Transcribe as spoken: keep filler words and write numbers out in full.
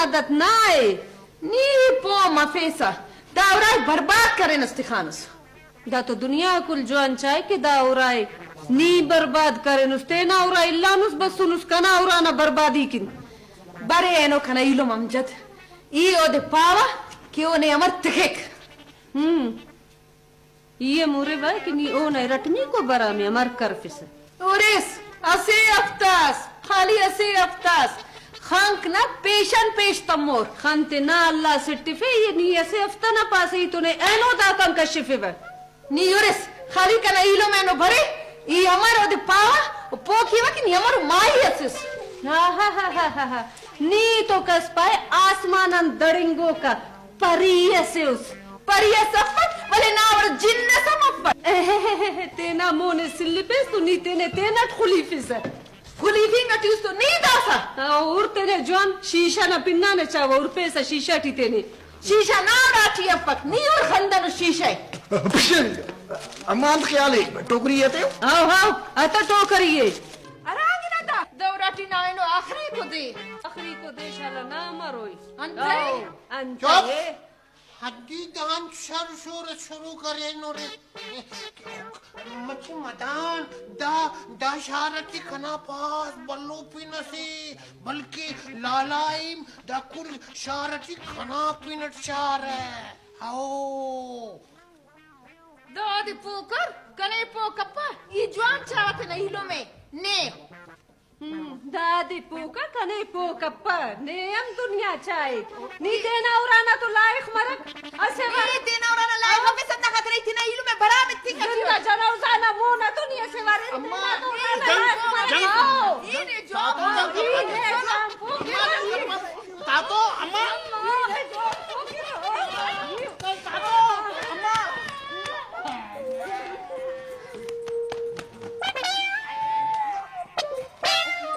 عادت نا ءِ۔ نی پہہ مفیسہ، دا ارائے برباد کرینس تخانس۔ دا تو دنیا کل جوان چائے کہ دا ارائے نی برباد کرینس، تینا ارا الانس بسنس کنا ارا نا بربادی کن۔ برے اینو کنا ایلم امجد، ای اودے پاوہ کہ او نے امر تخک۔ ہم۔ ای ہم ہُرِوہ کہ نی اونا ارٹمیکو برام ءِ امر کرفسہ۔ ہُرس، اسہ ہفتہ اس، خالی اسہ ہفتہ اس، خنک نا پیشن پیش تمور۔ خن تے نا اللہ سٹفے، ای نی اسہ ہفتہ نا پاسہ ای تو نے اینو داکان کشفوہ۔ نی ہُرس، خالی کنا ایلم اینو برے، ای امر اودے پاوہ، او پوہ کیوہ کہ نی امر ماہی اسس۔ ہا ہا ہا ہا ہا۔ نی تو کس پائے آسمان آن دڑنگوکا پری ئسے اس۔ پری ئس افٹ، ولے نا وڑ جن ئس ہم افٹ۔ تینا مون ئے سلپیس تو نی تینے تینٹ خلیفسہ۔ خلیفنگ ٹی اس تو نی داسہ۔ ہاں، ہُر تینے جوان شیشہ نا پنانے چاوہ، ہُرپیسہ شیشہ ٹی تینے۔ شیشہ نا اُراٹی افک، نی ہُر خندنس شیشہ ئے۔ امان خیال ئے ٹوکری ئے تیو۔ ہاؤ، ہاؤ، اتہ ٹوکری ئے۔ ہرانگ نا دا، دا اُراٹی نا اینو آخریکو دے۔ آخریکو دے شالا نا مروئی۔ انتئے؟ ہاؤ، انتئے؟ چپ۔ حدی دان شر شور شروع کرینورے۔ مچہ مدان، دا، دا شار ٹی کنا پاس بھلو پن اسے، بلکہ لالائم دا کل شار ٹی کنا پن اٹ شار ءِ۔ ہاؤ۔ دادے پوہ کر، کنے پوہ کپہ، ای جوان چاوہ تینا ایلم ءِ، نے۔ ہم، دادے پوہ کر، کنے پوہ کپہ، نے ہم دنیا چائک۔ نی تینا ارانا تو لائخ مرک، اسہ وار۔ نی تینا ارانا لائخ مفیس، انت خاطر ای تینا ایلم ءِ برام ایتنگ ٹی۔ زندہ جنازہ نا مون آ تو نی اسہ وار تینا ارانا لائخ مرک۔ ہاؤ۔ ای نے جواب۔ ای نے جواب۔ تاتو اما۔